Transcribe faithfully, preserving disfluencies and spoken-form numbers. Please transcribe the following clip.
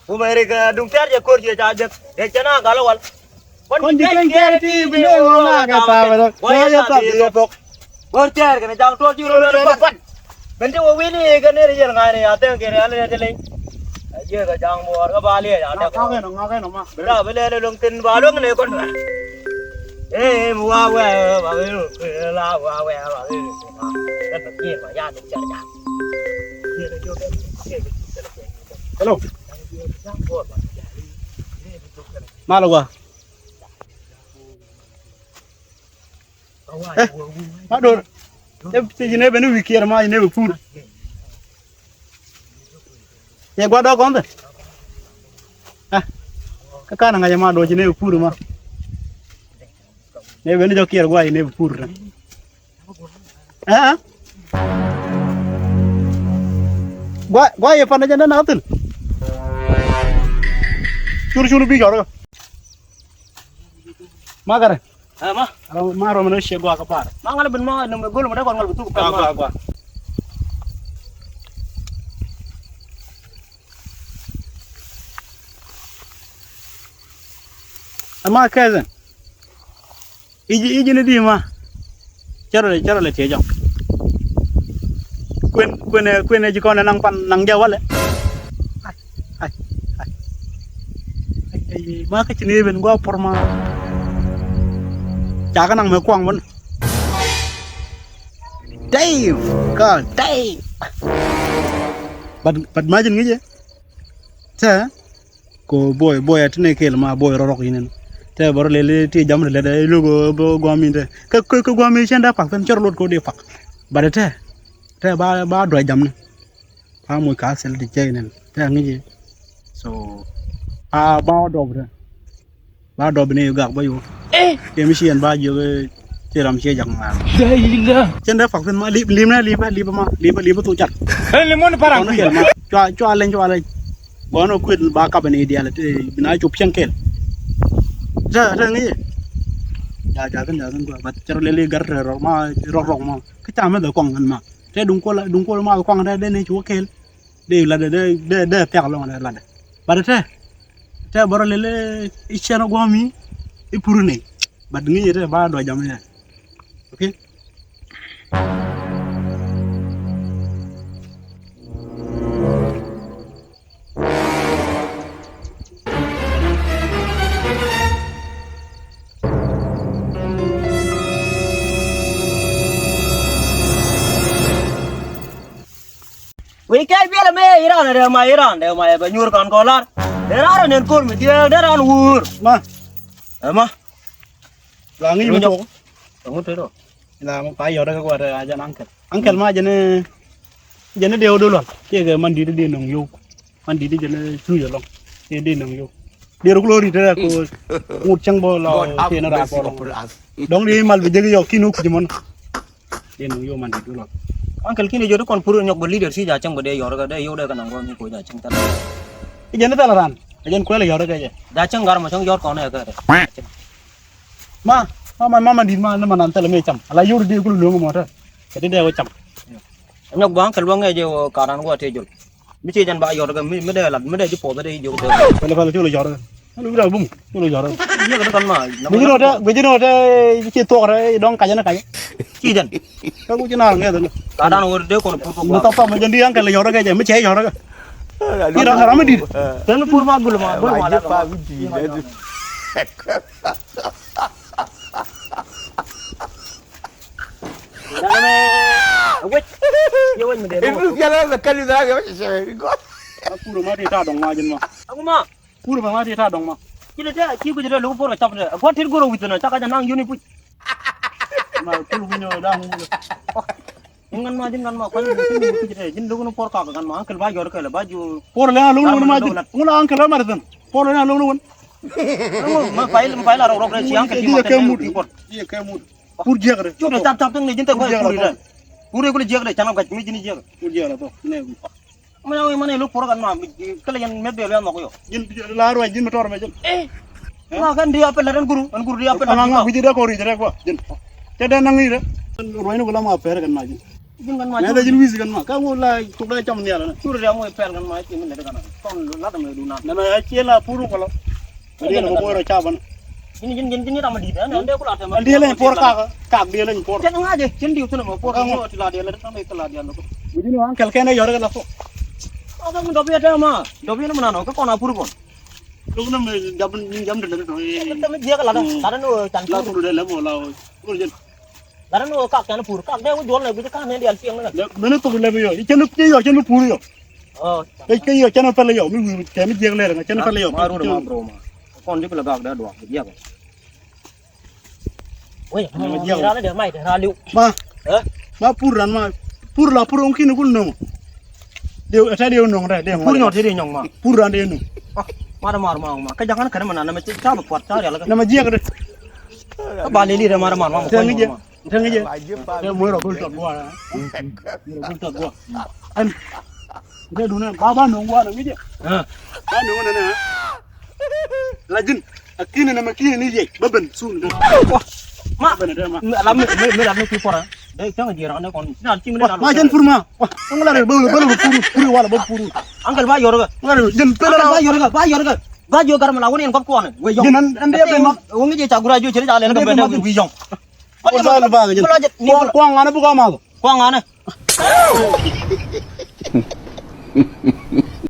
Ku mɛ rik duŋ tɛr jɛ ko̱r jɛ ca jek. Jɛ cɛ na gal wal. Kɔn ji̱ kɛn kɛn ti bi ne ŋɔŋ a kɛ thaap rɔ. Wa yɛ thaap yɛ thok. Go̱r tɛɛr kɛnɛ jaŋ tuɔɔk ji̱ rɔ lɛl kuan. Bɛn ti wä wi̱ni kɛ nɛr yɛl ŋa̱cni a thɛŋ kɛnɛ a lɛl jɛ leny. A jiɛ kɛ jaŋ buɔɔr kɛ ba liɛc a tɛk. Ŋa̱kɛ nɔ, ŋa̱kɛ nɔ ma. Bi raa bi lɛl luŋ thin ba luŋ ni kɔn. Ee mi wa wɛ ba bi la wa wɛ ba bi. Kɛn bɛ kiɛ ba ya ni cɛr jaŋ. Hello. Malɛ wa. Eh, ma do̱r. Ɛ ti ji̱n ɛ ben wi̱i̱ kiɛɛr ma ji̱n ɛ ben pur. Yɛ gua̱dɔk kɔn thil. Ah, kä kan ŋa̱c ma do̱r ji̱n ɛ ben pur ma. Ɛ ben jɔk kiɛɛr gua̱ ji̱n ɛ ben pur. Ɛ? Gua̱, gua̱ yɛ pan ɛ jɛn dee nak thil. Cur cur bi cɔr kä. Makarɛ. Ɛ ma. Ɛ ma rɔm ni cie gua kä par. Ma ŋal bin ma ni gol ma dee kɔn ŋal bi thuk pɛn ma. Gua gua. Ɛ ma kɛɛthɛ. I̱ ji̱, i̱ ji̱ ni di̱i̱ ma. Cärɔ lɛ, cärɔ lɛ tiɛ jɔk. Kuën, kuën ɛ, kuën ɛ ji̱ kɔn ɛ naŋ pan naŋ jɛ walɛ. Ai, ai, ai. Ai, ai, ma kä ci ni ben gua̱a̱ puɔr ma. Ca kä naŋ mɛ kuaŋ bän. Dave, God, Dave. But, but imagine ŋi̱cɛ. Tɛ. Ko boy, boy a ti ne kel ma boy rɔ rɔk yinin. Tɛ bä rɔ lele ti jam ti lɛ dɛ ilu ko bä guam in tɛ. Kä, kä, kä guam in cɛn dɛ pak thin cɔr lot ko dee pak. But tɛ, tɛ ba, ba dua jam ni. Ba moc ka sel ti cɛ yinin. Tɛ ŋi̱ci. So, ba, ba dɔp tɛ. Ba dɔp ni gak ba yo. Eh. Kɛ mi ci yɛn ba jiök, eh, ci ram ci jak ŋaar. Cɛn dɛ pak thin ma lip, lim na lip, lip ma, lip, lip tu cat. Eh, lim mɔni param. Kɔn kɛl ma. Cua, cua leny, cua leny. Gɔn ɔ kuet ba kap ni dial te bina cop cieŋ kɛl. Te, te ŋi̱i̱. Ja, ja, kɛn, ja, kɛn, gua, but cɛ rɔ lɛli gar te rɔ ma, rɔ, rɔ ma. Kä ca mɛ dɛ kɔŋ kɛn ma. Te duŋ kol, duŋ kol ma kɔŋ te dee ni cu kɛl. Dee ladɛ, dee, dee, dee thiak lɔŋ dee ladɛ. But te, te bä rɔ lɛli i̱ cɛn guɔ̱mi i̱ pur ni. But ŋi̱i̱ te ba dɔ̱ jam ni. Okay? Wec kɛl biɛl ɛmɛ iran rɛw ma iran rɛw ma ɛ bɛ nyuur kɔn kɔn lar. Dee ran rɔ nen ko̱r mi diɛɛk dee ran wuur. Ma. Ɛma. La ŋi̱i̱c mi tok. Ɛŋu te rɔ. La mi pa yɔt kɛ kuat a jɛn ankɛl. Ankɛl ma jɛn, jɛn dee wä dol wal. Kiɛ kɛ man di̱t dee nɔŋ yow. Man di̱t jɛn cuc ɛlɔŋ. Kiɛ dee nɔŋ yow. Dee rɔ kulo rit rɛ ko ŋut cäŋ bɔ la kiɛ ni raa bɔ lɔŋ. Dɔŋ di mal bi jek yɔ kin wä kuc mɔn. Dee nɔŋ yow man di̱t dol wal. Ankɛl kin jɔt kɔn pur nyɔk bä leader si ja cäŋ bä dee yɔr kɛ dee yow dee kɛ nɔŋ gɔm ni ko ja cäŋ thɛl. Jɛn thɛl ran. Jɛn kuɛl yɔr kɛ jɛ. Ja cäŋ gar ma cäŋ yɔr kɔn ɛ kɛ. Ma, ma, ma, ma, ma, dit ma, ma, ma, nan thɛlɛ mi cam. Ala yur di kul luŋ mɔ tɛ. Kɛ di dɛ wä cam. Nyɔk bä ankɛl bä ŋɛ jɛ wä karan wä te jol. Mi ci jan ba yɔr kɛ, mi, mi dɛ lat, mi dɛ ji pɔth dɛ jol kɛ. Pɛlɛ, pɛlɛ, culo yɔr kɛ. Lu bra bum, culo yɔr kɛ. Ni kɛ kan ma. Gwi jino tɛ, gwi jino tɛ, ci tuɔk rɛ, dɔŋ kajɛ ni kajɛ. Ci jan. Ka gwi jino ŋɛ dɛ. Karan wä de kɔn pur pur. Ni tɔp tɔp, mi jɛ di ankɛl yɔr kɛ jɛ, mi cɛ yɔr kɛ. Ira ram dit. Tɛn pur ma gul ma, gul ma la. Wec. Ye wec mi de. Ibu kɛlɛ la kali da ga wec se go. Pur ma di ta dɔŋ ma jin ma. Aku ma. Pur ma di ta dɔŋ ma. Kile te ki ku jire lu pur ma chap de. Ko tir goro wit na ta ka nang yuni puc. Ma pur mi no da mu. Ji̱n ŋan ma, ji̱n ŋan ma, kuany ji̱n, ji̱n, ji̱n, ji̱n, ji̱n luk ni puɔr kak ŋan ma, ankɛl ba yɔr kɛl, ba ju. Puɔr lɛ ŋa luk ni wun ma ji̱n. Ŋun ankɛl ba mar thin. Puɔr lɛ ŋa luk ni wun. Ma pay, ma pay la rɔk rɔk rɛ ci ankɛl ci ma kɛ mut. Jiɛ kɛ mut. Pur jiɛk rɛ. Cu de tap tap tiŋ ni ji̱n te kuany pur rɛ. Pur rɛ kul jiɛk rɛ, canam gach mi ji̱n jiɛk. Pur jiɛk rɛ tɔ. Mɛ yɔŋ imani luk pur kan ma kele yɛn mɛ bel yɛn mɔk yɔ. Ji̱n la ruac ji̱n mi tɔr mɛ ji̱n. Eh. Ma kan di apel la den guru, an guru di apel la. Ŋa ŋa guici de kɔn ric rɛ kua ji̱n. Cɛ dee naŋ i̱ rɛ. Ruac ni kula ma pɛr kan ma ji̱n. Ji̱n kɛn ma. Nɛ cur. Dee ji̱n wi̱i̱ kɛn ma. Kä wä la tuk dee cam nhial nɛ. Cur riam wä pɛl kɛn ma ci mi lɛ di kɛn. Tɔn lat mɛ du na. Nɛ mɛ a cie la pur kɔlɔ. Kä diɛn kɛ bor a ca ban. Ji̱n, ji̱n, ji̱n, ji̱n ram di̱t. Ɛn, ɛn dee ku la tɛm. Ɛn diɛn leny por kak, kak diɛn leny por. Cɛn ŋa̱c, cin diw thin mɛ por. Kä ŋa̱c ti la diɛn lɛ, ti la diɛn lɛ. Ji̱n wan kɛl kɛn ɛ yɔr kɛ la po. Ɔ, kä mi dɔp yɛ tɛm ma. Dɔp yɛ ni mi nan ɔ, kä kɔn a pur kɔn. Tuk ni mi jam, jam ti lɛ ni tɔ. Kä mi jiɛk la dɛ. Mm. La dɛ ni wä can pur. La pur dɛ lɛ mo la wä. Pur jɛn. Lat ni wä kak kɛn pur, kak dee wä juɔl nɛ guic ka̱n ni diaal cieŋ ni kɛ. Mɛn thok lɛp yɔ, cɛn ni yɔ, cɛn ni pur yɔ. Ɔ. Kɛ yɔ, cɛn ni pɛl yɔ, mi wi̱i̱ kɛ mi jiɛk lɛr, cɛn ni pɛl yɔ. Ma run ma bro ma. Kɔn di kulɛ gak dee duak, jiɛk. Wei, ma jiɛk. Ran dee ma ite ra liw. Ma. Ɛ? Ma pur ran ma. Pur la pur ɔŋ kini kul no̱ŋ. Diw, ɛ tɛ diw nɔŋ dɛ, diw. Pur nyɔt ti di nyɔŋ ma. Pur ran di nɔŋ. Ah, mar mar ma ma. Kä jakan kɛn ma na na ma ci ta ba puat ta rial ka. Na ma jiɛk de. Kä ba lili de mar mar ma ma. Tɛŋ jɛ. Tɛŋ jɛ. Tɛ muɔr ɔ bul tɔk gua. Muɔr ɔ bul tɔk gua. Ɛn. Dee dun ɛn ba ba nɔŋ gua na mi jɛ. Ah. Ba nɔŋ na na. La ji̱n. A kini na ma kini ni yɛ. Ba ben sun de. Ma. Ba ben de ma. La mi mi la mi ki pora. Dee cäŋ jiɛɛr ɣän dee kɔn. Ci naath ci mi dee naath. Ma jɛn pur ma. Wa, ŋu la rɛ bä, bä, bä pur, pur wala bä pur. Uncle ba yɔr kɛ. Ŋu la rɛ, jɛn pɛl la. Ba yɔr kɛ, ba yɔr kɛ. Ba jiök gar mi la wun in kɔp kuɔnɛ. Wee yɔŋ. Jɛn an, an dee pɛl ma. Wun ŋi̱ jɛ ca gura jiök cɛ ni ca lɛl kɛ bɛn dee wi̱i̱ yɔŋ. Kuɔn sal ba kɛ jɛn. Kuɔn, kuɔn ŋanɛ bukɔ ma. Kuɔn ŋanɛ.